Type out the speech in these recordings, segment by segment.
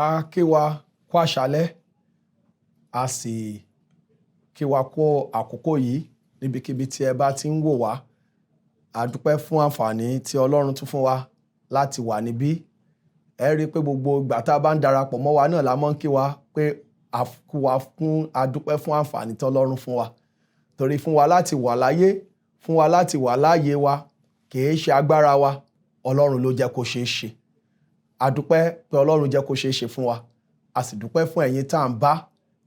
A kí wa kú àṣálẹ́, a sì kí wa kú àkókò yìí níbikíbi tí ẹ bá ti ń wò wá. A dúpẹ́ fún àǹfààní tí Ọlọ́run tún fún wa láti wà níbí. Ẹ rí i pé gbogbo ìgbà tá a bá ń darapọ̀ mọ́ wa náà la máa ń kí wa pé a kú wa fún, a dúpẹ́ fún àǹfààní tí Ọlọ́run fún wa. Torí fún wa láti wà láyé, fún wa láti wà láàyè wa, kì í ṣe agbára wa, Ọlọ́run ló jẹ́ kó ṣeé ṣe. A dúpẹ́ pé Ọlọ́run jẹ́ kó ṣeé ṣe fún wa. A sì dúpẹ́ fún ẹ̀yin tá à ń bá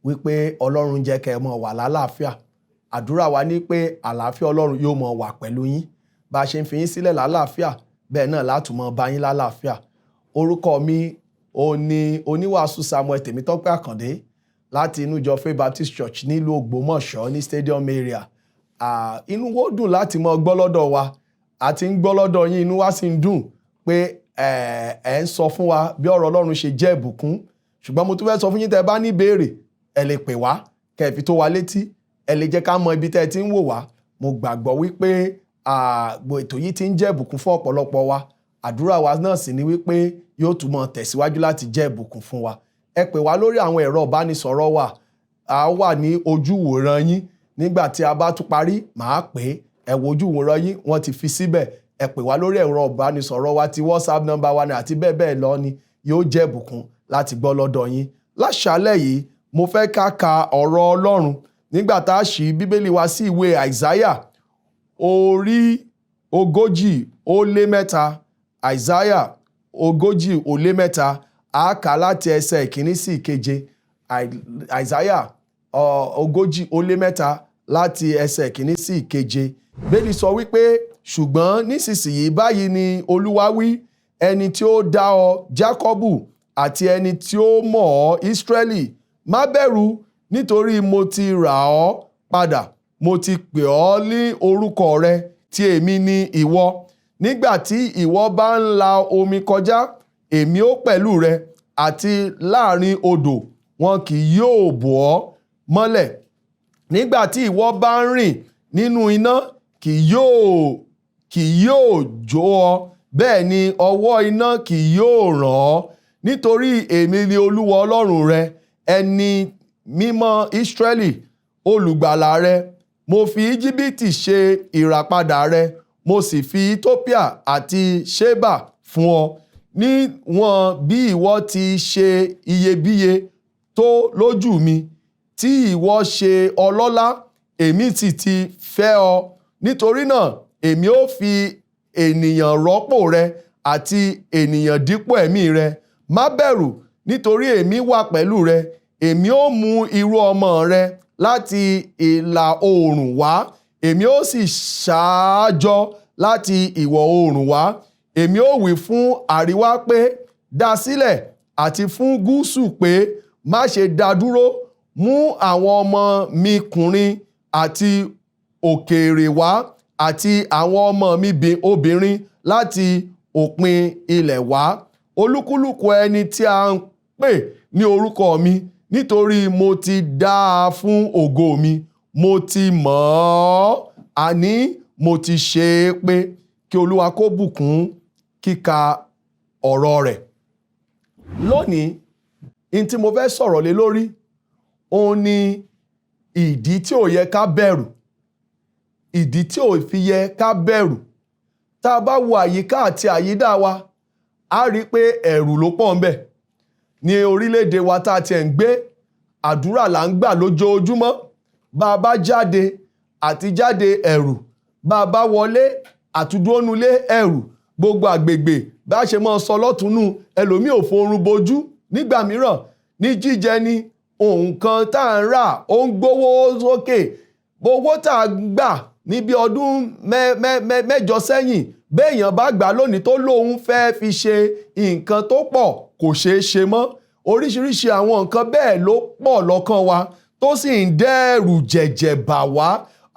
wípé Ọlọ́run jẹ́ kẹ́ ẹ mọ̀ wà lálàáfíà. Àdúrà wa ní pé àlàáfíà Ọlọ́run yóò mọ̀ wà pẹ̀lú yín. Bá a ṣe ń fi yín sílẹ̀ lálàáfíà, bẹ́ẹ̀ náà la tún máa bá yín lálàáfíà. Orúkọ mi òun ni oníwàásù Samuel Tèmítọ́pẹ́ Àkàndé láti inú ìjọ Faith Baptist Church nílùú Ògbómọ̀ṣọ́ ní Stadium Area. Inú wa dùn láti máa gbọ́ lọ́dọ̀ wa. A ti ń gbọ́ lọ́dọ̀ yín, inú wa sì ń dùn pé ẹ ń sọ fún wa bí ọ̀rọ̀ Ọlọ́run ṣe jẹ́ ìbùkún. Ṣùgbọ́n mo tún fẹ́ sọ fún yín, tẹ́ ẹ bá ní ìbéèrè, ẹ lè pè wá, kẹ́ ẹ fi tó wa létí. Ẹ lè jẹ́ ká mọ ibi tẹ́ ẹ ti ń wò wá. Mo gbàgbọ́ wípé àgbo ètò yìí ti ń jẹ́ ìbùkún fún ọ̀pọ̀lọpọ̀ wa. Àdúrà wa náà sì ni wípé yóò tún máa tẹ̀síwájú láti jẹ́ ìbùkún fún wa. Ẹ pè wá lórí àwọn ẹ̀rọ ìbánisọ̀rọ̀ wa. A wà ní ojúwòran yín. Nígbà tí a bá tún parí, màá pè é. Ẹ wo ojúwòran yín, wọ́n ti fi síbẹ̀. Ẹ pè wá lórí ẹ̀rọ ìbánisọ̀rọ̀ wa ti WhatsApp number wa ni àti bẹ́ẹ̀ bẹ́ẹ̀ lọ ni yóò jẹ́ ìbùkún láti gbọ́ lọ́dọ̀ yín. Láṣálẹ̀ yìí, mo fẹ́ ká ka ọ̀rọ̀ Ọlọ́run nígbà tá a ṣí Bíbélì wa sí ìwé Àìsáyà orí 43. Àìsáyà 43, a kà láti ẹsẹ̀ ìkíní sí ìkeje. Àìsáyà 43 láti ẹsẹ̀ ìkíní sí ìkeje. Bíbélì sọ wípé, "Ṣùgbọ́n nísinsìnyí, báyìí ni Olúwa wí, ẹni tí ó dá ọ, Jákọ́bù, àti ẹni tí ó mọ̀ ọ́, Ísírẹ́lì: Má bẹ̀rù, nítorí mo ti rà ọ́ padà, mo ti pè ọ́ ní orúkọ rẹ, tí èmi ni ìwọ. Nígbà tí ìwọ bá ń la omi kọjá, èmi ó pẹ̀lú rẹ, àti láàrin odò, wọn kì yóò bò ọ́ mọ́lẹ̀. Nígbà tí ìwọ bá ń rìn nínú iná, kì yóò jó ọ, bẹ́ẹ̀ ni ọ̀wọ́ iná kì yóò ràn ọ́. Nítorí èmi ni Olúwa Ọlọ́run rẹ, Ẹni Mímọ́ Ísírẹ́lì, olùgbàlà rẹ. Mo fi Íjíbítì ṣe ìràpadà rẹ, mo sì fi Etiópíà àti Ṣeba fún ọ. Níwọ̀n bí ìwọ ti ṣe iyebíye tó lójú mi, tí ìwọ ṣe ọlọ́lá, èmi sì ti fẹ́ ọ. Nítorí náà èmi ó fi ènìyàn rọ́pò rẹ àti ènìyàn dípò ẹ̀mí rẹ. Má bẹ̀rù, nítorí èmi wà pẹ̀lú rẹ. Èmi ó mú irú ọmọ rẹ láti ìlà oòrùn wá, èmi ó sì ṣà á jọ láti ìwọ̀ oòrùn wá. Èmi ó wí fún àríwá pé, 'Dá sílẹ̀,' àti fún gúúsù pé, 'Má ṣe dá dúró.' Mú àwọn ọmọ mi kùnrin àti òkèèrè wá, àti àwọn ọmọ mi obìnrin láti òpin ilẹ̀ wá, olúkúlùkù ẹni tí a ń pè ní orúkọ mi, nítorí mo ti dá a fún ògo mi. Mo ti mọ̀ ọ́, àní mo ti ṣe é pé." Kí Olúwa kó bùkún kíka ọ̀rọ̀ rẹ̀. Lónìí, n tí mo fẹ́ sọ̀rọ̀ lé lórí òun ni ìdí tí ò yẹ ká bẹ̀rù. Ìdí tí ò fi yẹ ká bẹ̀rù. Tá a bá wo àyíká àti àyídà wa, a rí i pé ẹ̀rù ló pọ̀ ńbẹ̀. Ní orílẹ̀-èdè wa tá a tiẹ̀ ń gbé, àdúrà là ń gbà lójoojúmọ́. Bá a bá jáde àti jáde, ẹ̀rù. Bá a bá wọlé àtúndónúlé, ẹ̀rù. Gbogbo àgbègbè bá a ṣe máa sọ lọ́tùnú, ẹlòmíì ò forun bojú nígbà mìíràn. Ní jíjẹ ni nǹkan tá à ń rà, ó ń gbówó sókè. Owó tá a gbà ní bí ọdún 8 sẹ́yìn, béèyàn bá gbà lónìí tó lóun fẹ́ fi ṣe nǹkan tó pọ̀, kò ṣeé ṣe mọ́. Oríṣiríṣi àwọn nǹkan bẹ́ẹ̀ ló pọ̀ lọ́kàn wa tó sì ń dẹ́rù jẹ̀jẹ̀ bà wá.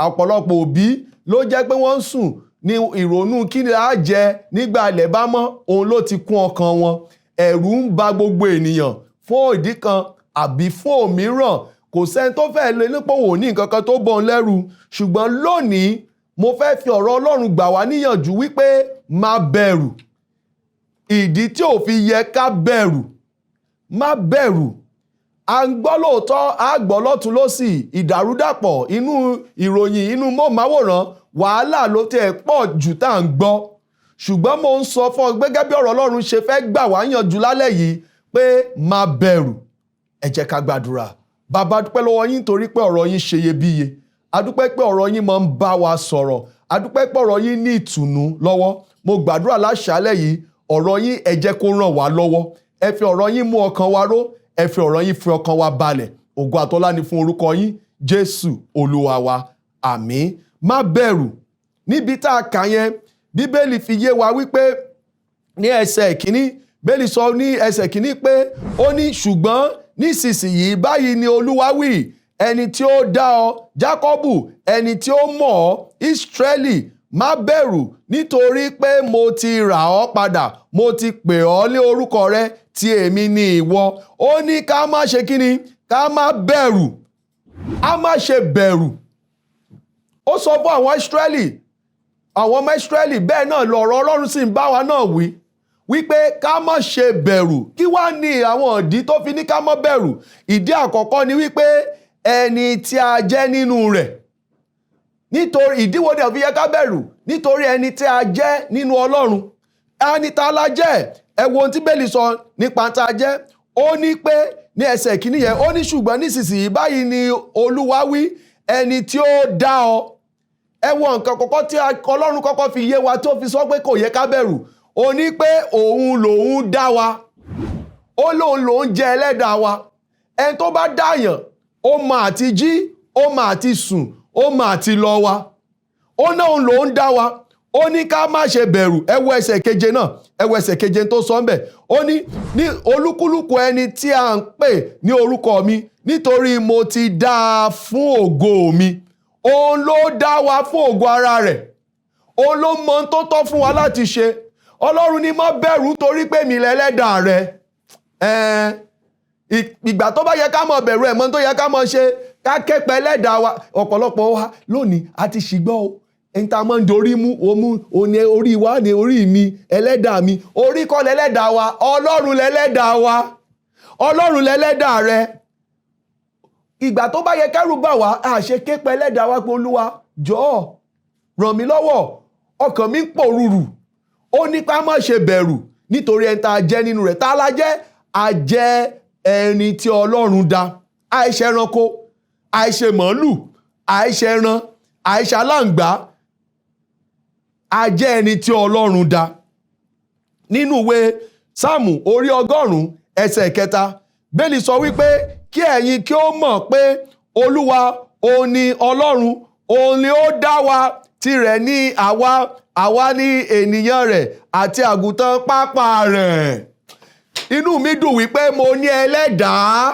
Ọ̀pọ̀lọpọ̀ òbí ló jẹ́ pé wọ́n ń sùn ní ìrònú kí ni á jẹ nígbà ilẹ̀ bá mọ́, òun ló ti kún ọkàn wọn. Ẹ̀rù ń ba gbogbo ènìyàn fún ìdí kan àbí fún òmíràn. Kò sẹ́ni tó fẹ́ lè nípò òun ò ní nǹkan kan tó bọ̀ ń lẹ́rù. Ṣùgbọ́n lónìí, mo fẹ́ fi ọ̀rọ̀ Ọlọ́run gbà wá níyànjú wípé má bẹ̀rù. Ìdí tí ò fi yẹ ká bẹ̀rù. Má bẹ̀rù. À ń gbọ́ lóòótọ́, à gbọ́ lọ́tún lọ́sì, ìdàrúdàpọ̀ inú ìròyìn, inú móhùnmáwòrán, wàhálà ló tẹ̀ pọ̀ jù tá à ń gbọ́. Ṣùgbọ́n mo ń sọ fún ọ gẹ́gẹ́ bí ọ̀rọ̀ Ọlọ́run ṣe fẹ́ gbà wá yànjú lálẹ́ yìí pé má bẹ̀rù. Ẹ jẹ́ ká gbàdúrà. Bàbá, dúpẹ́ lọ́wọ́ yín torí pé ọ̀rọ̀ yín ṣe iyebíye. A dúpẹ́ pé ọ̀rọ̀ yín máa ń bá wa sọ̀rọ̀. A dúpẹ́ pé ọ̀rọ̀ yín ní ìtùnú lọ́wọ́. Mo gbàdúrà láṣálẹ̀ yìí, ọ̀rọ̀ yín, ẹ jẹ́ kó ràn wá lọ́wọ́. Ẹ fi ọ̀rọ̀ yín mú ọkàn wa ró. Ẹ fi ọ̀rọ̀ yín fi ọkàn wa balẹ̀. Ògo àtọlá ni fún orúkọ yín, Jésù Olúwa wa. Àmín. Má bẹ̀rù. Níbi tá a kà yẹn, Bíbélì fi yé wa wípé ní ẹsẹ̀ ìkíní, Bíbélì sọ ní ẹsẹ̀ ìkíní pé ó ní, "Ṣùgbọ́n nísinsìnyí, báyìí ni Olúwa wí, ẹni tí ó dá ọ, Jákọ́bù, ẹni tí ó mọ̀ ọ́, Ísírẹ́lì: má bẹ̀rù, nítorí pé mo ti rà ọ́ padà, mo ti pè ọ́ ní orúkọ rẹ, tí èmi ni ìwọ." Ó ní ká má ṣe kíni? Ká má bẹ̀rù. Á má ṣe bẹ̀rù. Ó sọ fún àwọn Ísírẹ́lì, àwọn ọmọ Ísírẹ́lì, bẹ́ẹ̀ náà lọ̀rọ̀ Ọlọ́run sì ń bá wa náà wí wípé ká má ṣe bẹ̀rù. Kí wá ní àwọn ìdí tó fi ní ká má bẹ̀rù? Ìdí àkọ́kọ́ ni wípé ẹni tí a jẹ́ nínú rẹ̀. Nítorí ìdí wo ni ó fi yẹ ká bẹ̀rù? Nítorí ẹni tí a jẹ́ nínú Ọlọ́run. Ẹni tá a la jẹ́? Ẹ wo ohun tí Bíbélì sọ nípa tá a jẹ́. Ó ní pé ní ẹsẹ̀ kìíní yẹn, ó ní, "Ṣùgbọ́n nísinsìnyí, báyìí ni Olúwa wí, ẹni tí ó dá ọ." Ẹ wo nǹkan kọ́kọ́ tí Ọlọ́run kọ́kọ́ fi yé wa tó fi sọ pé kò yẹ ká bẹ̀rù. Ó ní pé òun lòun dá wa. Ó lóun lòun jẹ́ ẹlẹ́dàá wa. Ẹni tó bá dáyàn, ó mọ àti jí, ó mọ àti sùn, ó mọ àti lọ wa. Ó náà òun lòun dá wa. Ó ní ká má ṣe bẹ̀rù. Ẹ wo ẹsẹ̀ keje náà. Ẹ wo ẹsẹ̀ keje tó sọ ńbẹ̀. Ó ní, "Ní olúkúlùkù ẹni tí a ń pè ní orúkọ mi, nítorí mo ti dá a fún ògo mi." Òun ló dá wa fún ògo ara rẹ̀. Òun ló mọ ohun tó tọ́ fún wa láti ṣe. Ọlọ́run ní má bẹ̀rù torí pé mi lẹ́lẹ́dàá rẹ̀. Ìgbà tó bá yẹ ká mọ̀ bẹ̀rù, ẹ̀ mọ́ tó yẹ ká mọ̀ ṣe, ká képe ẹlẹ́dàá wa. Ọ̀pọ̀lọpọ̀ wa lónìí a ti ṣìgbọ́ o. Ẹni tá a máa ń dorí mú omú òní, orí wa ní orí mi, ẹlẹ́dàá mi. Orí kọ́ lẹ́lẹ́dàá wa. Ọlọ́run lẹ́lẹ́dàá wa. Ọlọ́run lẹ́lẹ́dàá rẹ. Ìgbà tó bá yẹ kẹ́rù bà wá, àṣẹ képe ẹlẹ́dàá wa pé, "Olúwa, jọ̀ọ́, ràn mí lọ́wọ́, ọkàn mi ń pòrúurù." Ó ní ká má ṣe bẹ̀rù nítorí ẹni tá a jẹ́ nínú rẹ̀. Tá a la jẹ́? A jẹ́ ẹni tí Ọlọ́run dá. Àìṣe ẹranko, àìṣe màálù, àìṣe ẹran, àìṣe aláǹgbá. A jẹ́ ẹni tí Ọlọ́run dá. Nínú ìwé Sáàmù orí 100, ẹsẹ̀ 3, Bíbélì sọ wípé kí ẹ̀yin kí ó mọ̀ pé Olúwa òun ni Ọlọ́run, òun ni ó dá wa, tirẹ̀ ní àwa, àwa ní ènìyàn rẹ̀ àti àgùntàn pápá rẹ̀. Inú mi dùn wípé mo ní ẹlẹ́dàá.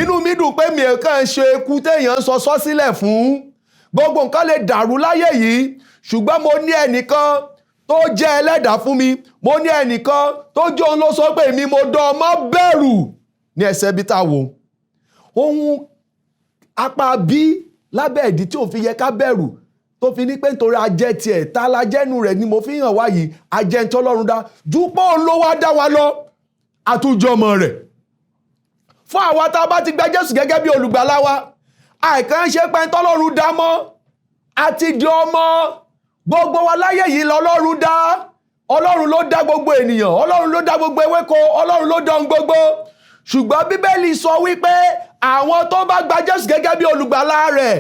Inú mi dùn pé mi ò kàn ṣe eku téèyàn ń sọ sọ́sílẹ̀ fún. Gbogbo nǹkan lè dàrú láyé yìí, ṣùgbọ́n mo ní ẹnìkan tó jẹ́ ẹlẹ́dàá fún mi. Mo ní ẹnìkan tó jẹ́ òun ló sọ pé èmi mo dán ọ, má bẹ̀rù. Ní ẹsẹ̀ bí tá a wò ohun apá bí lábẹ́ ìdí tí ò fi yẹ ká bẹ̀rù, tó fi ní pé nítorí ajẹ́ tiẹ̀ tá a lajẹ́nu rẹ̀ ni mo fi hàn wá yìí. Ajẹ́ ń tọ́lọ́run dá ju pé òun ló wá dá wa lọ, àtúnjọmọ rẹ̀. Fún àwa tá a bá ti gba Jésù gẹ́gẹ́ bí olùgbàlà wa, àìkàn ṣe pé ń tọ́lọ́run dá mọ́, àti di ọmọ. Gbogbo wa láyé yìí lọ́lọ́run dá. Ọlọ́run ló dá gbogbo ènìyàn, Ọlọ́run ló dá gbogbo ewéko, Ọlọ́run ló dá ohun gbogbo. Ṣùgbọ́n Bíbélì sọ wípé àwọn tó bá gba Jésù gẹ́gẹ́ bí olùgbàlà rẹ̀,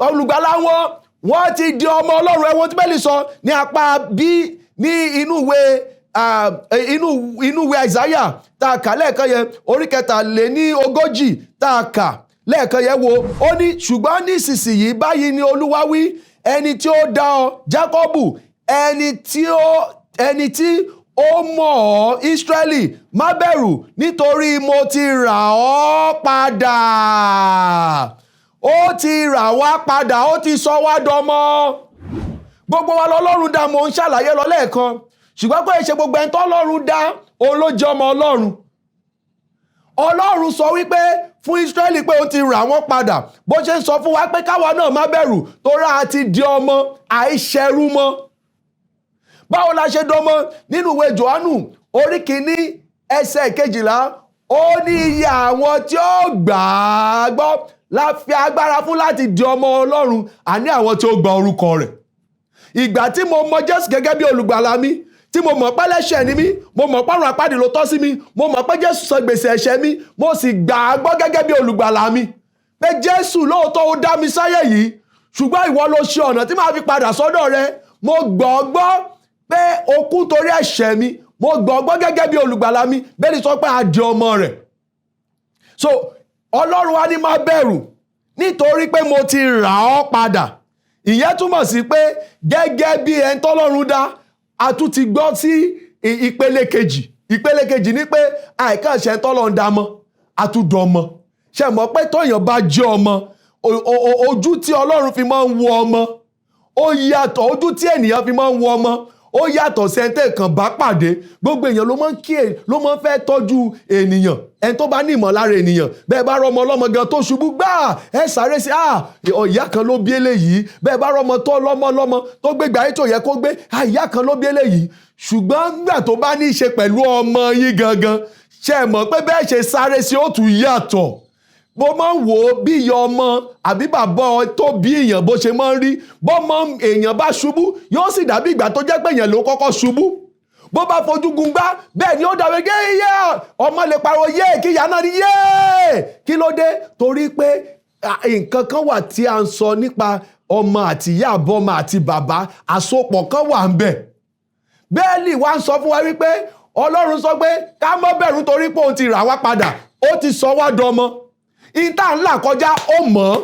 olùgbàlà wọn, wọ́n ti di ọmọ Ọlọ́run. Ẹ wo tí Bíbélì sọ ní apá bí ní inú ìwé Àìsáyà tá a kà lẹ́ẹ̀kan yẹn, orí 43 tá a kà lẹ́ẹ̀kan yẹn. Wo, ó ní, "Ṣùgbọ́n nísinsìnyí, báyìí ni Olúwa wí, ẹni tí ó dá ọ, Jákọ́bù, ẹni tí ó mọ̀ ọ́, Ísírẹ́lì: má bẹ̀rù, nítorí mo ti rà ọ́ padà." Ó ti rà wá padà, ó ti sọ wá dọmọ. Gbogbo wa lọ́lọ́run dá, mo ń ṣàlàyé lọ lẹ́ẹ̀kan, ṣùgbọ́n pé ṣe gbogbo ẹni tọ́lọ́run dá òun ló jẹ́ ọmọ Ọlọ́run. Ọlọ́run sọ wípé fún Ísírẹ́lì pé ó ti rà wọ́n padà, bó ṣe ń sọ fún wa pé káwa náà má bẹ̀rù torí a ti di ọmọ, àìṣẹrú mọ́. Báwo la ṣe dọmọ? Nínú ìwé Jòhánù orí 1, ẹsẹ̀ 12, Ó ní iye àwọn tí ó gbà á gbọ́ la fi agbára fún láti di ọmọ Ọlọ́run, àní àwọn tí ó gba orúkọ rẹ̀. Ìgbà tí mo mọ Jésù gẹ́gẹ́ bí olùgbàlà mi, tí mo mọ̀ pé ẹlẹ́ṣẹ̀ ni mí, mo mọ̀ pé ọ̀run àpáàdì ló tọ́ sí mi, mo mọ̀ pé Jésù san gbèsè ẹ̀ṣẹ̀ mi, mo sì gbà á gbọ́ gẹ́gẹ́ bí olùgbàlà mi, pé Jésù, lóòótọ́ ó dá mi sáyé yìí, ṣùgbọ́n ìwọ ló ṣe ọ̀nà tí màá fi padà sọ́dọ̀ rẹ. Mo gbà ọ́ gbọ́ pé o kú torí ẹ̀ṣẹ̀ mi. Mo gbà ọ́ gbọ́ gẹ́gẹ́ bí olùgbàlà mi. Bẹ́ẹ̀ ni sọ pé a di ọmọ rẹ̀. So Ọlọ́run wa ní má bẹ̀rù, nítorí pé mo ti rà ọ́ padà. Ìyẹn túmọ̀ sí pé gẹ́gẹ́ bí ẹni tọ́lọ́run dá, a tún ti gbọ́ sí ìpele kejì. Ìpele kejì ni pé àìkànṣe tọ́lọ́run dá mọ́, a tún dọmọ. Ṣe mọ̀ pé tóyàn bá jẹ́ ọmọ, ojú tí Ọlọ́run fi máa ń wo ọmọ ó yàtọ̀. Ojú tí ènìyàn fi máa ń wo ọmọ ó yàtọ̀ sí ẹni tẹ́ kàn bá pàdé. Gbogbo èèyàn ló máa ń kí, ló máa ń fẹ́ tọ́jú ènìyàn, ẹni tó bá ní ìmọ̀lára ènìyàn. Bẹ́ẹ̀ bá rọmọ ọlọ́mọ gan tó ṣubú gbáà, ẹ sáré sí, ah, ìyá kan ló bí eléyìí. Bẹ́ẹ̀ bá rọmọ tó lọ́mọ lọ́mọ tó gbégbé ayé tó yẹ kó gbé, ah, ìyá kan ló bí eléyìí. Ṣùgbọ́n nígbà tó bá ní í ṣe pẹ̀lú ọmọ yín gangan, ṣe é mọ̀ pé bẹ́ẹ̀ ṣe sáré sí ó tún yàtọ̀? Mo máa ń wò ó bí ìyá ọmọ àbí bàbá tó bí èèyàn bó ṣe máa ń rí. Bọ́mọ èèyàn bá ṣubú, yóò sì dàbí ìgbà tó jẹ́ pé èèyàn ló kọ́kọ́ ṣubú. Bó bá fojú gun gbá, bẹ́ẹ̀ ni ó dàbí gé yé. Ọmọ lè pariwo yé, kí ìyá náà ní yé, kí ló dé? Torí pé nǹkan kan wà tí a ń sọ nípa ọmọ àti ìyá, àbọ̀mọ àti bàbá, àsopọ̀ kan wà ń bẹ̀. Bẹ́ẹ̀lì wá ń sọ fún wa wípé Ọlọ́run sọ pé ká má bẹ̀rù, torí pé òun ti rà wá padà, ó ti sọ wá dọmọ. Ìta ńlá kọjá, ó mọ̀ ọ́.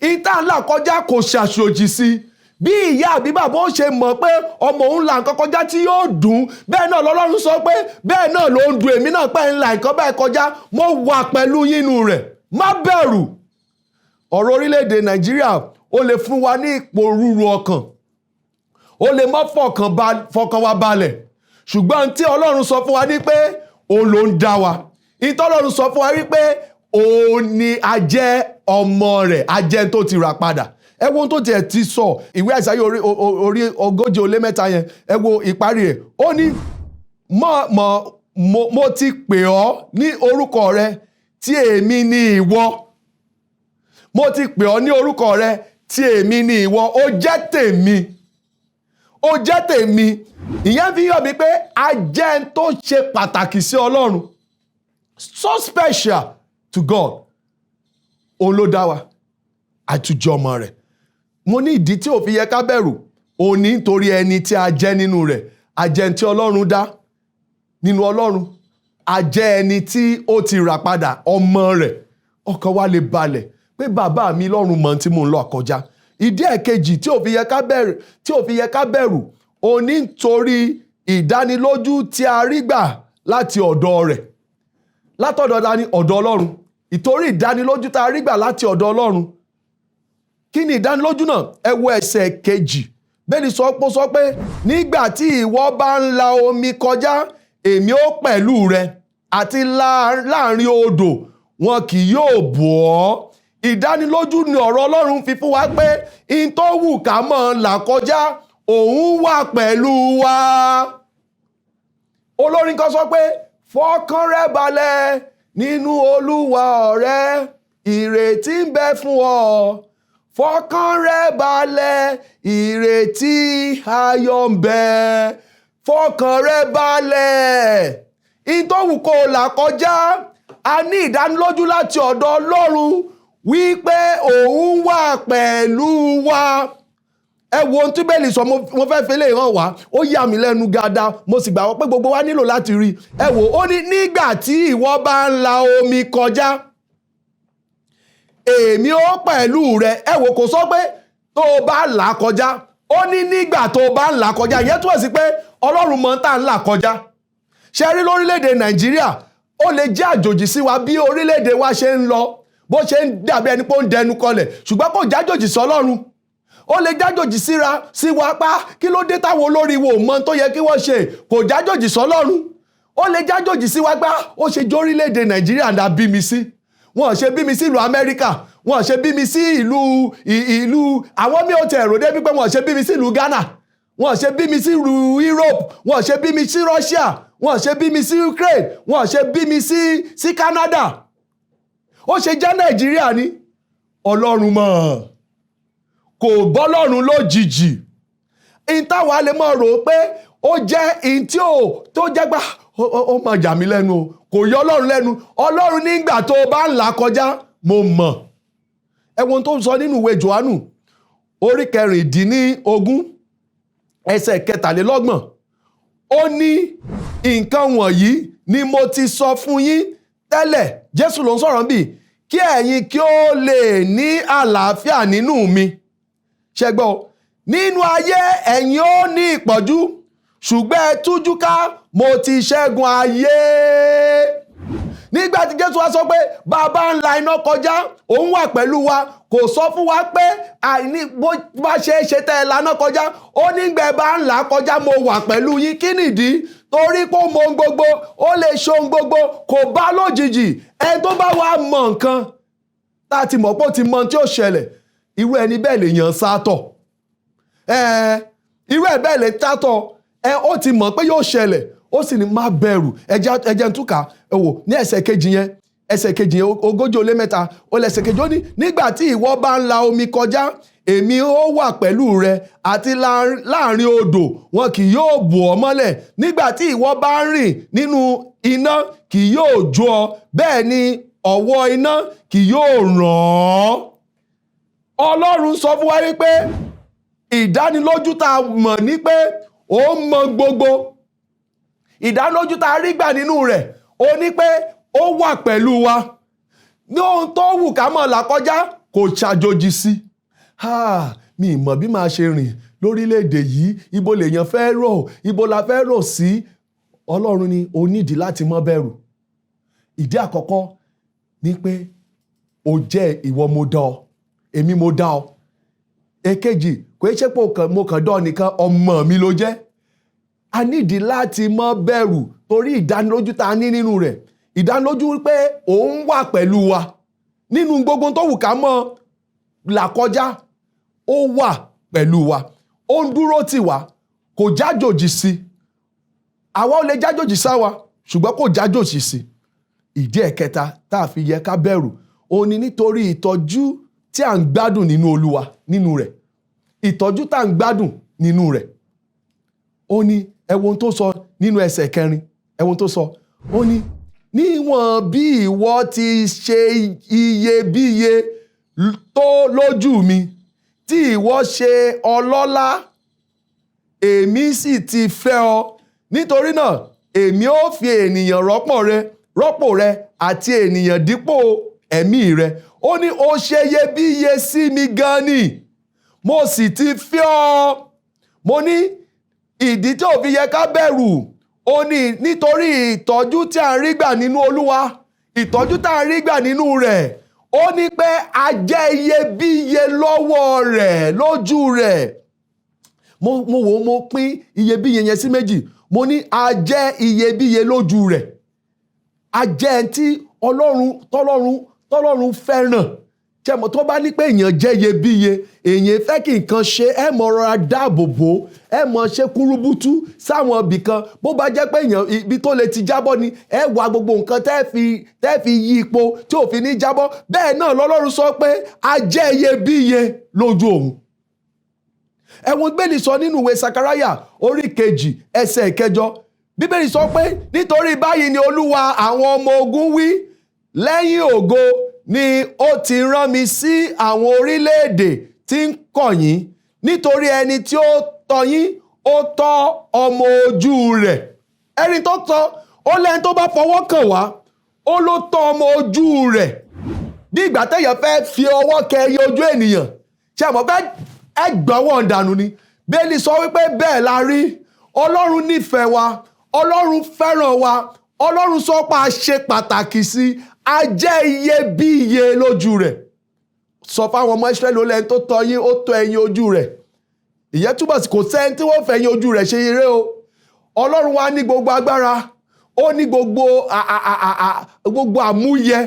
Ìta ńlá kọjá kò ṣàṣòjì sí i. Bí ìyá àbí bàbá ó ṣe mọ̀ pé ọmọ òun là nǹkan kọjá tí yóò dùn, bẹ́ẹ̀ náà lọ́lọ́run sọ pé bẹ́ẹ̀ náà ló ń dùn èmi náà pé ńlá nǹkan bẹ́ẹ̀ kọjá. Mo wà pẹ̀lú yínú rẹ̀, má bẹ̀rù. Ọ̀rọ̀ orílẹ̀-èdè Nàìjíríà, ó lè fún wa ní ipò rúru ọkàn, ó lè mọ́ fọkàn wa balẹ̀, ṣùgbọ́n tí Ọlọ́run sọ fún wa ní pé òun ló ń dá wa, ìtọ́lọ́run sọ fún wa wípé òun ni a jẹ́ ọmọ rẹ̀, a jẹ́ tó ti rà padà. Ẹ wo ohun tó tiẹ̀ ti sọ, ìwé Àìsáyà orí 43 yẹn, ẹ wo ìparí ẹ̀. Ó ní mọ̀ mọ̀ mo ti pè ọ́ ní orúkọ rẹ, tí èmi ni ìwọ. Mo ti pè ọ́ ní orúkọ rẹ, tí èmi ni ìwọ. Ó jẹ́ tèmi, ó jẹ́ tèmi. Ìyẹn fi hàn mí pé a jẹ́ ẹni tó ṣe pàtàkì sí Ọlọ́run, so special to God. Òun ló dá wa, àtúnjẹ ọmọ rẹ̀. Mo ní ìdí tí ò fi yẹ ká bẹ̀rù òun ní nítorí ẹni tí a jẹ́ nínú rẹ̀. A jẹ́ ẹni tí Ọlọ́run dá nínú Ọlọ́run, a jẹ́ ẹni tí ó ti rà padà, ọmọ rẹ̀. Ọkàn wa lè balẹ̀ pé bàbá mi lọ́run mọ̀ tí mò ń lọ kọjá. Ìdí ẹ̀kejì tí ò fi yẹ ká bẹ̀rù òun ní nítorí ìdánilójú tí a rí gbà láti ọ̀dọ̀ rẹ̀. Látọ̀dọ̀ dání? Ọ̀dọ̀ Ọlọ́run. Ìtorí ìdánilójú tá a rí gbà láti ọ̀dọ̀ Ọlọ́run. Kí ni ìdánilójú náà? Ẹ wo ẹsẹ̀ kejì. Bẹ́ẹ̀ ni sọ pé nígbà tí ìwọ bá ń la omi kọjá, èmi ó pẹ̀lú rẹ, àti láàrin odò, wọn kì yóò bò ọ́. Ìdánilójú ni ọ̀rọ̀ Ọlọ́run fi fún wa pé in tó wù ká mọ̀ là kọjá, òun wà pẹ̀lú wa. Olórin kan sọ pé, "Fọkàn rẹ balẹ̀ nínú Olúwa, ọ̀rẹ́, ìrètí ń bẹ fún ọ. Fọkàn rẹ balẹ̀, ìrètí ayọ̀ ń bẹ. Fọkàn rẹ balẹ̀." In tó wù kó o là kọjá, a ní ìdánilójú láti ọ̀dọ̀ Ọlọ́run wípé òun wà pẹ̀lú wa. Ẹ wo ohun tí Bẹ́ẹ̀lì sọ. Mo fẹ́ fi lè hàn wá. Ó yà mí lẹ́nu dáadáa, mo sì gbàgbọ́ pé gbogbo wa nílò láti rí i. Ẹ wò ó, ní nígbà tí ìwọ bá ń la omi kọjá, èmi ó pẹ̀lú rẹ. Ẹ wò, kò sọ pé tó o bá là kọjá. Ó ní nígbà tó o bá ń là kọjá. Ìyẹn túmọ̀ sí pé Ọlọ́run mọ̀ ń tà ń là kọjá. Ṣe rí lórílẹ̀‐èdè Nàìjíríà, ó lè jẹ́ àjòjì sí wa bí orílẹ̀‐èdè wa ṣe ń lọ, bó ṣe ń dàbí ẹni pé ó ń dẹnu kọlẹ̀, ṣùgbọ́n kò jájòjì sí Ọlọ́run. Ó lè jájòjì síra sí wa pa, kí ló dé táwọn olórí wo mọ tó yẹ kí wọ́n ṣe? Kò jájòjì sọ́lọ́run. Ó lè jájòjì sí wa gbá, ó ṣe jó orílẹ̀-èdè Nàìjíríà dá bí mi sí, wọ́n ṣe bí mi sí ìlú Amẹ́ríkà, wọ́n ṣe bí mi sí ìlú àwọn mi ò tẹ̀ rò débi pé wọ́n ṣe bí mi sí ìlú Ghana, wọ́n ṣe bí mi sí ìlú Europe, wọ́n ṣe bí mi sí Russia, wọ́n ṣe bí mi sí China, wọ́n ṣe bí mi sí Wọ́n ṣe bí mi sí Ukraine, wọ́n ṣe bí mi sí Canada, ó ṣe jẹ́ Nàìjíríà ni? Ọlọ́run mọ̀, kò bọ́lọ́run lójijì. In táwa lè mọ̀ rò pé ó jẹ́ in tí ò tó jẹ́ gbà, ó máa jà mí lẹ́nu o, kò yọ Ọlọ́run lẹ́nu. Ọlọ́run nígbà tó o bá ń là kọjá, mo mọ̀. Ẹ wo ohun tó ń sọ nínú ìwé Jòhánù orí 16, ẹsẹ̀ 33. Ó ní, "Nǹkan wọ̀nyí ni mo ti sọ fún yín tẹ́lẹ̀." Jésù ló ń sọ̀rọ̀ bí, "kí ẹ̀yin kí ó lè ní àlàáfíà nínú mi." Ṣẹgbọ́n, "Nínú ayé ẹ̀yin ó ní ìpọ́njú, ṣùgbọ́n ẹ tújú ká, mo ti ṣẹ́gun ayé." Nígbà tí Jésù wá sọ pé bàbá ń la iná kọjá, òun wà pẹ̀lú wa, kò sọ fún wa pé àìní bó bá ṣe é ṣe tẹ́ ẹ laná kọjá. Ó nígbà ẹ bá ń là kọjá, mo wà pẹ̀lú yín. Kí nìdí? Torí pé ó mọ ohun gbogbo, ó lè ṣe ohun gbogbo, kò bá lójijì. Ẹni tó bá wà mọ nǹkan, tá a ti mọ̀ pé ó ti mọ ohun tí ó ṣẹlẹ̀, irú ẹni bẹ́ẹ̀ lè yàn sátọ̀. Irú ẹ̀ bẹ́ẹ̀ lè tátọ̀ ẹ. Ó ti mọ̀ pé yóò ṣẹlẹ̀, ó sì ní má bẹ̀rù. Ẹjẹ́ ń túkà. Ẹ wò ní ẹsẹ̀ kejì yẹn, ẹsẹ̀ kejì yẹn, 43, ó lẹ́sẹ̀ kejì, ó ní, "Nígbà tí ìwọ bá ń la omi kọjá, èmi ó wà pẹ̀lú rẹ, àti láàrin odò, wọn kì yóò bò ọ́ mọ́lẹ̀. Nígbà tí ìwọ bá ń rìn nínú iná, kì yóò jó ọ, bẹ́ẹ̀ ni ọ̀wọ́ iná kì yóò ràn ọ́." Ọlọ́run sọ fún wa wípé ìdánilójú tá a mọ̀ ní pé ó mọ gbogbo, ìdánilójú tá a rí gbà nínú rẹ̀, ó ní pé ó wà pẹ̀lú wa ní ohun tó wù ká mọ̀ là kọjá, kò ṣàjòjì sí. Mi ì mọ̀ bí màá ṣe rìn lórílẹ̀‐èdè yìí. Ibo lèèyàn fẹ́ rò? Ibo la fẹ́ rò sí? Ọlọ́run ni o nídìí láti mọ́ bẹ̀rù. Ìdí àkọ́kọ́ ni pé o jẹ́ ìwọ mo dá ọ, èmi mo dá ọ. Èkejì, kò ṣe pé mo kàn dán nìkan, ọmọ mi ló jẹ́. A nídìí láti mọ́ bẹ̀rù torí ìdánilójú tá a ní nínú rẹ̀, ìdánilójú pé òun wà pẹ̀lú wa nínú gbogbo tó wù ká mọ́ là kọjá. Ó wà pẹ̀lú wa, ó ń dúró tì wá, kò jájòjì sí. Àwa ò lè jájòjì sáwa, ṣùgbọ́n kò jájòjì sí. Ìdí ẹ̀kẹta tá a fi yẹ ká bẹ̀rù, òun ni nítorí ìtọ́jú tí à ń gbádùn nínú Olúwa, nínú rẹ̀. Ìtọ́jú tá à ń gbádùn nínú rẹ̀, ó ní, ẹ wo ohun tó sọ nínú ẹsẹ̀ kẹrin. Ẹ wo ohun tó sọ. Ó ní, "Níwọ̀n bí ìwọ ti ṣe iyebíye tó lójú mi, tí ìwọ ṣe ọlọ́lá, èmi sì ti fẹ́ ọ. Nítorí náà èmi ó fi ènìyàn rọ́pò rẹ àti ènìyàn dípò ẹ̀mí rẹ." Ó ní, "Ó ṣe iyebíye sí mi gan ni, mo sì ti fẹ́ ọ." Mo ní ìdí tí ò fi yẹ ká bẹ̀rù, ó ní nítorí ìtọ́jú tí a ń rí gbà nínú Olúwa, ìtọ́jú tá a ń rí gbà nínú rẹ̀. Ó ní pé a jẹ́ iyebíye lọ́wọ́ rẹ̀, lójú rẹ̀. Mo wò ó, mo pín iyebíye yẹn sí méjì. Mo ní a jẹ́ iyebíye lójú rẹ̀, a jẹ́ ẹni tí Ọlọ́run tọ́lọ́run fẹ́ràn. Ṣé mo tó bá ní pé èèyàn jẹ́ iyebíye, èèyàn fẹ́ kí nǹkan ṣe ẹ mọ̀, rọra dáàbò bò ẹ, mọ̀ ṣe kúrúbútú sáwọn ibì kan. Bó bá jẹ́ pé èèyàn ibi tó lè ti jábọ́ ni, ẹ wá gbogbo nǹkan tẹ́ fi yí ipò tí ò fi ní jábọ́. Bẹ́ẹ̀ náà lọ́lọ́run sọ pé a jẹ́ iyebíye lójú òun. Ẹ̀wọ̀n gbélé sọ nínú ìwé Sakaraya orí 2, ẹsẹ̀ 8. Bíbélì sọ pé, "Nítorí báyìí ni Olúwa àwọn ọmọ ogun wí, lẹ́yìn ògo ni ó ti rán mi sí àwọn orílẹ̀-èdè tí ń kọ̀ yín, nítorí ẹni tí ó tọ́ yín, ó tọ́ ọmọ ojú rẹ̀." Ẹni tó tọ́ ó lẹ́ni tó bá fọwọ́ kàn wá, ó ló tọ́ ọmọ ojú rẹ̀. Bí ìgbà téèyàn fẹ́ fi ọwọ́ kẹ ẹyẹ ojú ènìyàn, ṣe àmọ́ fẹ́ ẹgbọ̀wọ́ dànù ni. Bẹ́ẹ̀ni sọ wípé bẹ́ẹ̀ la rí. Ọlọ́run nífẹ̀ẹ́ wa, Ọlọ́run fẹ́ràn wa, Ọlọ́run sọ pé a ṣe pàtàkì sí, a jẹ́ iyebíye lójú rẹ̀. Sọ fáwọn ọmọ Ísírẹ́lì, ó lẹ́ni tó tọ́ yín, ó tọ́ ẹyin ojú rẹ̀. Ìyẹn túbọ̀ sí kò sẹ́ni tí wọ́n fẹ́ ẹyin ojú rẹ̀ ṣe eré o. Ọlọ́run wa ní gbogbo agbára, ó ní gbogbo àmúyẹ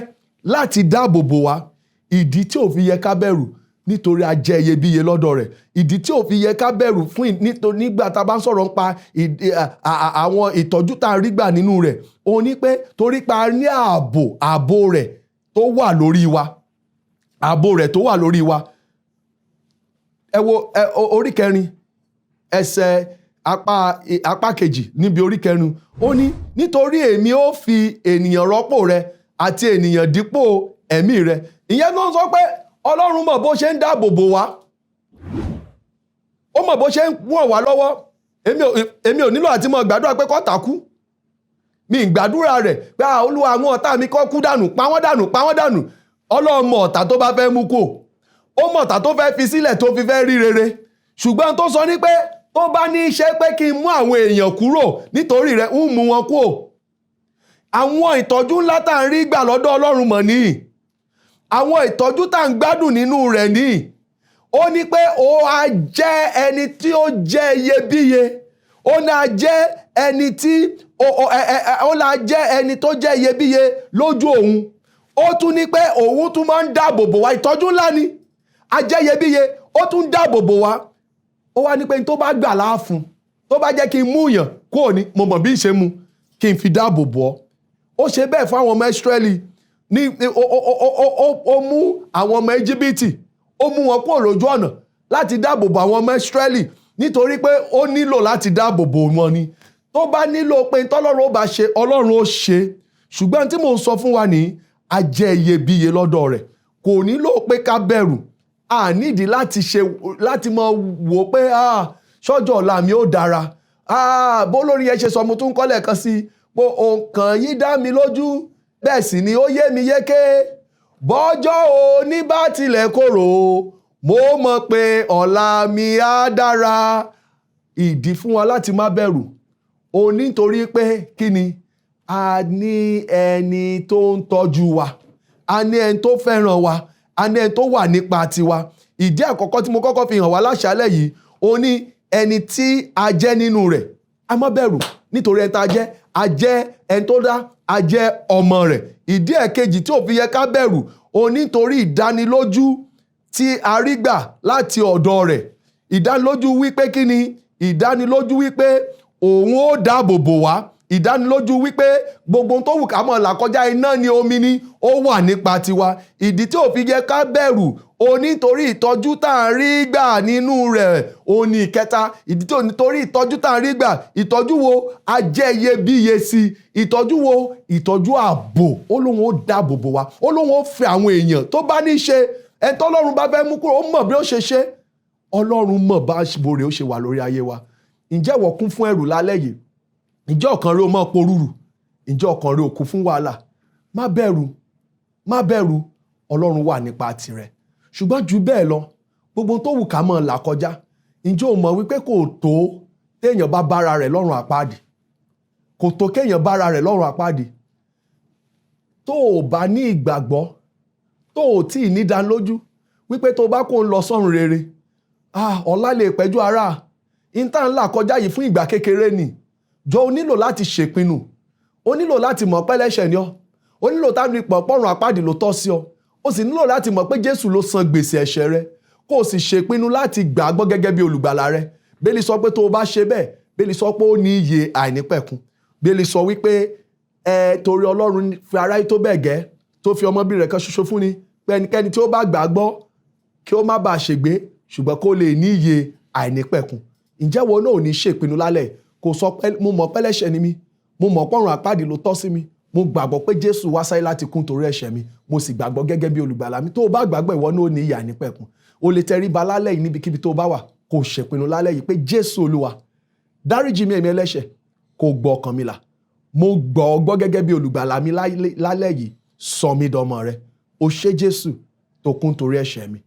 láti dáàbò bò wá. Ìdí tí ò fi yẹ ká bẹ̀rù. Nítorí a jẹ́ iyebíye lọ́dọ̀ rẹ̀. Ìdí tí ò fi yẹ ká bẹ̀rù fún nítorí nígbà tá a bá ń sọ̀rọ̀ nípa àwọn ìtọ́jú tá a rí gbà nínú rẹ̀, òun ni pé torí pa ní ààbò, ààbò rẹ̀ tó wà lórí wa, ààbò rẹ̀ tó wà lórí wa. Ẹ wo orí 4, ẹsẹ̀ apá 2 níbi orí 4. Ó ní, "Nítorí èmi ó fi ènìyàn rọ́pò rẹ àti ènìyàn dípò ẹ̀mí rẹ." Ìyẹn ló ń sọ pé Ọlọ́run mọ̀ bó ṣe ń dáàbò bò wá, ó mọ̀ bó ṣe ń wọ̀n wá lọ́wọ́. Èmi ò nílò àti mọ̀ gbàdúrà pé kọ́tà kú. Mi ì gbàdúrà rẹ̀ pé, "Ah, Olúwa, àwọn ọ̀tá mi kọ́ kú dànù, pa wọ́n dànù, pa wọ́n dànù." Ọlọ́run mọ̀ ọ̀tá tó bá fẹ́ mú kó, ó mọ̀ ọ̀tá tó fẹ́ fi sílẹ̀ tó fi fẹ́ rí rere. Ṣùgbọ́n tó sọ ní pé tó bá ní í ṣe pé kí n mú àwọn èèyàn kúrò nítorí rẹ̀, ń mú wọn kúrò. Àwọn ìtọ́jú ńlá tá à ń rí gbà lọ́dọ̀ Ọlọ́run mọ̀ nìyí, àwọn ìtọ́jú tá à ń gbádùn nínú rẹ̀ nìyí. Ó ní pé ó á jẹ́ ẹni tí ó jẹ́ iyebíye, ó ní á jẹ́ ẹni tí ó ó ẹ ẹ ẹ ó là jẹ́ ẹni tó jẹ́ iyebíye lójú òun. Ó tún ní pé òun tún máa ń dáàbò bò wá. Ìtọ́jú ńlá ni, a jẹ́ iyebíye, ó tún dáàbò bò wá. Ó wá ní pé tó bá gbà láàfún, tó bá jẹ́ kí n mú yàn kúrò ní, mo mọ̀ bí n ṣe mu kí n fi dáàbò bò ọ́. Ó ṣe bẹ́ẹ̀ fún àwọn ọmọ Ísírẹ́lì ní ó mú àwọn ọmọ Íjíbítì, ó mú wọn kúrò lójú ọ̀nà láti dáàbò bò àwọn ọmọ Ísírẹ́lì, nítorí pé ó nílò láti dáàbò bò wọn ni. Tó bá nílò pé tọ́lọ́run ó bá ṣe, Ọlọ́run ó ṣe. Ṣùgbọ́n tí mò ń sọ fún wa ní, a jẹ́ iyebíye lọ́dọ̀ rẹ̀. Kò nílò pé ká bẹ̀rù. A nídìí láti ṣe láti mọ wò pé, ah, ṣọ́jọ́ ọ̀la mi ó dára. Ah, bó lórí yẹn ṣe sọ, mo tún kọ́ lẹ́ẹ̀kan sí i pé òǹkàn yìí dá mi lójú, bẹ́ẹ̀ sì ni ó yé mi yéké, bọ́jọ́ òní bá tilẹ̀ korò, mo mọ̀ pé ọ̀la mi á dára. Ìdí fún wa láti má bẹ̀rù o, nítorí pé kí ni? A ní ẹni tó ń tọ́jú wa, a ní ẹni tó fẹ́ràn wa, a ní ẹni tó wà nípa tiwa. Ìdí àkọ́kọ́ tí mo kọ́kọ́ fi hàn wá láṣálẹ̀ yìí, ó ní ẹni tí a jẹ́ nínú rẹ̀, a má bẹ̀rù nítorí ẹni tá a jẹ́. A jẹ́ ẹni tó dá, a jẹ́ ọmọ rẹ̀. Ìdí ẹ̀kejì tí ò fi yẹ ká bẹ̀rù o, nítorí ìdánilójú tí a rí gbà láti ọ̀dọ̀ rẹ̀. Ìdánilójú wípé kí ni? Ìdánilójú wípé òun ó dáàbò bò wá, ìdánilójú wípé gbogbo ohun tó wù ká mọ̀ là kọjá, iná ni, omi ni, ó wà nípa tiwa. Ìdí tí ò fi yẹ ká bẹ̀rù o, nítorí ìtọ́jú tá à ń rí gbà nínú rẹ̀. O ní ìkẹta ìdí tí ò nítorí ìtọ́jú tá à ń rí gbà. Ìtọ́jú wo? A jẹ́ iyebíye sí i. Ìtọ́jú wo? Ìtọ́jú ààbò. Ó lóun ó dáàbò bò wá, ó lóun ó fi àwọn èèyàn tó bá ní ṣe. Ẹni tọ́lọ́run bá fẹ́ mú kúrò, ó mọ̀ bí ó ṣe ṣe. Ọlọ́run mọ̀ bá bòrè ó ṣe wà lórí ayé wa. Ǹjẹ́ ìwọ kún fún ẹ̀rù lálẹ́ yìí? Ǹjẹ́ ọkàn rẹ ò mọ̀ porúrù? Ǹjẹ́ ọkàn rẹ ò kún fún wàhálà? Má bẹ̀rù, má bẹ̀rù, Ọlọ́run wà nípa tirẹ̀. Ṣùgbọ́n ju bẹ́ẹ̀ lọ, gbogbo tó wù ká mọ̀ là kọjá, ǹjẹ́ o mọ̀ wípé kò tó téèyàn bá bára rẹ̀ lọ́rùn àpáàdì? Kò tó kéèyàn bára rẹ̀ lọ́rùn àpáàdì. Tó o bá ní ìgbàgbọ́, tó o tí ì nídánilójú wípé tó o bá kó ń lọ sọ́run rere, ah, ọ̀la lè pẹ́jọ́ ara ìta ńlá kọjá yìí fún ìgbà kékeré ni. Jọ, o nílò láti ṣèpinnu, o nílò láti mọ̀ pẹ́lẹ́ṣẹ̀ ni ọ́, o nílò tábìlì pọ̀pọ̀rùn àpáàdì ló tọ́ sí ọ, o sì nílò láti mọ̀ pé Jésù ló san gbèsè ẹ̀ṣẹ̀ rẹ, kó o sì ṣèpinnu láti gbàgbọ́ gẹ́gẹ́ bí olùgbàlà rẹ. Bíbélì sọ pé tó o bá ṣe bẹ́ẹ̀, Bíbélì sọ pé ó ní ìyè àìnípẹ̀kun. Bíbélì sọ wípé ẹ torí Ọlọ́run fi aráyé tó bẹ́ẹ̀ gẹ́ tó fi ọmọ bí rẹ̀ kan ṣoṣo fún ni, pé ẹnikẹ́ni tí ó bá gbàgbọ́ kí ó má bàa ṣègbé, ṣùgbọ́n kó lè ní ìyè àìnípẹ̀kun. Ǹjẹ́ wo náà ò ní ṣèpinnu lálẹ́ kó sọ pé, "Mo mọ̀ pẹ́lẹ́ṣẹ̀ ni mí, mo mọ̀ pọ́run àpáàdì ló tọ́ sí mi, mo gbàgbọ́ pé Jésù wá sáyé láti kú torí ẹ̀ṣẹ̀ mi, mo sì gbàgbọ́ gẹ́gẹ́ bí olùgbàlà mi"? Tó o bá gbàgbọ́, ìwọ náà ó ní ìyè àìnípẹ̀kun. O lè tẹríba lálẹ́ yìí níbikíbi tó o bá wà, kó o ṣèpinnu lálẹ́ yìí pé, "Jésù Olúwa, dáríjì mi, èmi ẹlẹ́ṣẹ̀, kó o gbọ́ ọkàn mi là. Mo gbọ́ ọ gbọ́ gẹ́gẹ́ bí olùgbàlà mi lálẹ́ yìí. Sọ mí dọmọ rẹ. O ṣé Jésù tó kú torí ẹ̀ṣẹ̀ mi."